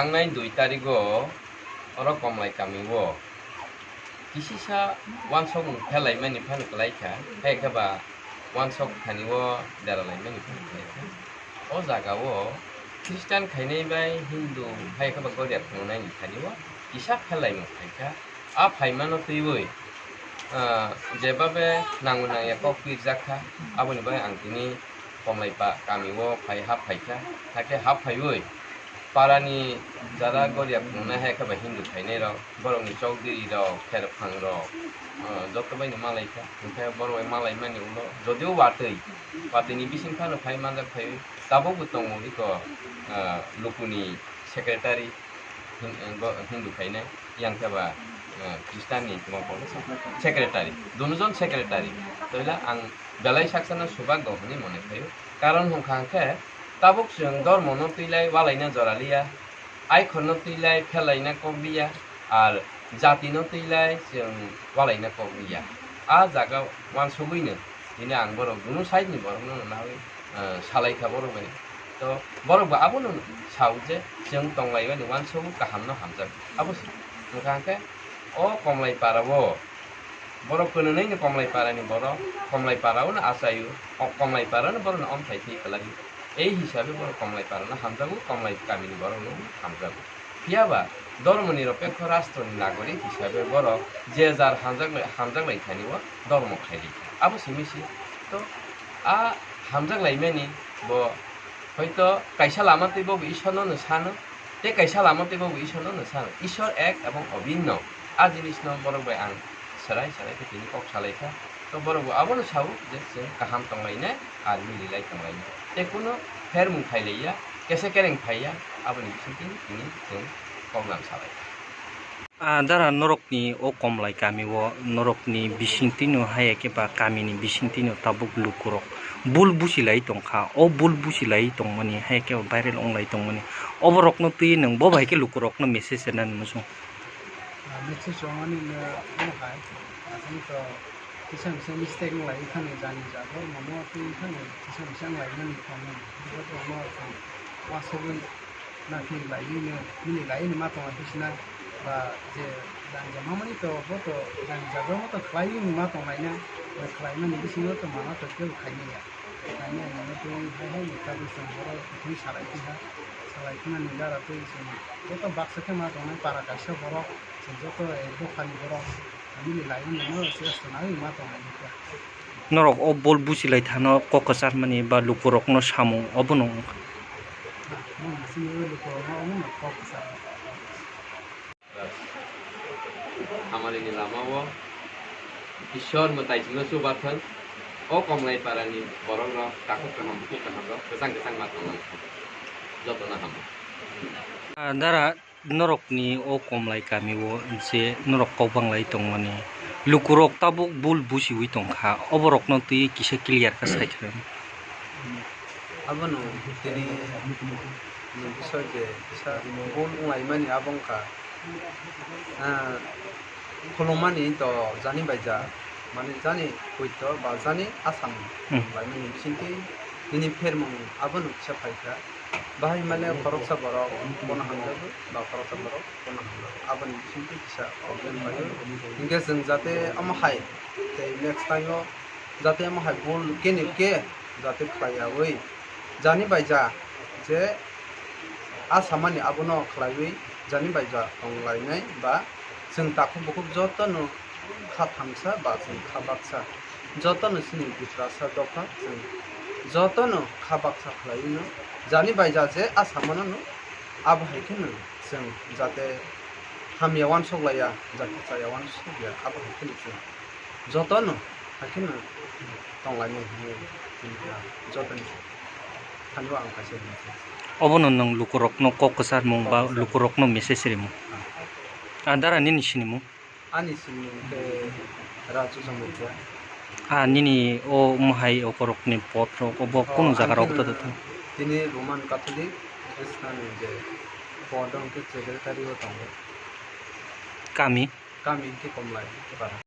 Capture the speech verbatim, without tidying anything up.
Thangnai dui tarigo oro Komlai kamio kisisa wansokmung phelaimani phano kwlaikha, hai khe ba wansok thani o deralaimani phano kwlaikha. O jagao Christian khainai bai Hindu hai khe ba Goriya khungnai ni thani o kisa phelaimung phaikha. A phaimano twiwi, ah, jebabe nango nangya kok pirjak kha, aboni bagwi ang tini Komlai pa-, kami o phai hap phaikha, hakhe hap phaiwi parani jara Goriya khungnai hai khe ba Hindu khainai rok, borokni chokdiri rok, kherphang rok, ah, joto bai no malaikha, hinkhe borok bai malaimani ulo jodio watwi, watwini bising phano phai manjak phaiwi tabukbo tongo iko, ah, lukuni secretary. Hin-, eh, bo-, Hindu khainai, yang khe ba, eh, Christian ni tongma bo secretary, dunujon secretary. Toila ang belai saksano subak go hwnwi mone khaio. Karon hwnkha hwnkhe tabuk chwng dormo no twilai walaina jora liya, aikhor no twilai phelaina kok liya, ar jati no twilai chwng walaina kok liya. A jaga wansugwi no tini ang borok dunu side ni borok no nawi ah, salaikha borok bai. To borok bo abono sao je chwng tonglaimani uansukgo kahamno hamjakgo. Abo se. Hwnkha hwnkhe o Komlai parao borok kwnwi ni Komlai parani borok, Komlai parao no achaio, o Komlai parano borokno omthai thwi kwlai. Ei hisabe borok Komlai parano hamjago, Komlai kamini borokno hamjago. Phiya ba, dhormo nirapekho rashtroni nagorik hisabe borok je jar hamjak lai, hamjak lai thani o dhormo khlai lai kha. Abo simi se. To a hamjak lai mani bo hoito kaisa lama twi bo Ishwarno no sano, tei kaisa lama twi bo Ishwarno no sano. Ishwar ek ebong obhinno. A jinisno borok bai ang serai serai khe tini kok salai kha. To borok bo abono sao je chwng kaham tong lainai, ar mili lai tong lainai. Tei kuno phermung khai laiya, kesa kereng phaiya, aboni bisingtwi tini chwng kok lam salai kha. Ah, dara norokni o Komlai kami o norokni bisingtwi no haya khe ba kamini bisingtwi no tabuk lukurok bul busi lai tong kha. O bul busi lai tongmani haya khe ba viral wng lai tongmani. Oborokno twi nwng bo bai khe lukurokno message rwnani muchung. Ah, message rwmani no omo hai, aswk to kisa misa mistake wng lai phano jani jago, mono twi phano kisa misa wng lai mani phano, joto no uansugwi naphir laiwi no, mili laiwi no ma tong lai sina, ba je jani ja mamani to bo to jani jago mo to khlaiwi no ma tong lai na, khlai mani bisingo to mano to kebo khai manya. Ani ani no twi hai hai ni tabuk chwng borok twi salai phi ha. Salai phima ni dara twi chwng joto baksa khe ma tongnai para kaisa borok, chwng joto, eh, dophani borok, nini laimani no se swnai ma tongnai khe. Norok o bol busi lai thano kok kwchar mani ba lukurok no samung obo no wngkha. Ha, mo nasi ni lukurok no omo no kok kwchar. Hamalini lamao Ishwar mwtai chwngno chubathwng. O Komlai parani borokrok takhuk kaham bukhuk kahamrok kwchang kwchang ma tonglang thung. Jotono hambai. Ah, dara, norokni o Komlai kamio je norok kok banglai tongmani, lukurok tabuk bul busiwi tongkha, oborokno twi kisa clear khe sai khe. Abono tini ni bisoi je kisa bul wnglaimani abo wngkha, ah, khulumani to jani baija, mane jani poito ba jani asam Hmm. laimani bisingtwi nini phermung abono kisa phaikha. Bahai male khoroksa borok bono hamjago ba khoroksa borok bono hamjago. Aboni bisingtwi kisa problem phaio. Hinkhe chwng jate omo hai tei next time o jate omo hai bul kene khe jate khlaiyaui jani baija je a samani abono khlaiwi jani baija tonglainai ba chwng takhuk bukhuk jotono kha thamsa ba chwng kha baksa, jotono chini Tiprasa dopha chwng jotono kha baksa khlaiwino jani baija je a samano no abo hai kheno chwng jate hamya uansuk laiya, jate chaya uansuk ya, abo hai kheno chwng jotono hai kheno tonglainai hinwi tini ang jotoni thani o ang kaisa himkhe. Obono nwng lukurokno kok kwcharmung ba lukurokno message rimung. Ah. Ah, dara nini sinimung? Ani sinimung khe Raju Jamatia. Ah, nini o mohai okorokni potrok obo kunu jagarok tini, tata tong? Tini Roman Catholic Khristanni je pod hwnkhe secretary o tongo. Kami? Kami hwnkhe Komlai, Tipara.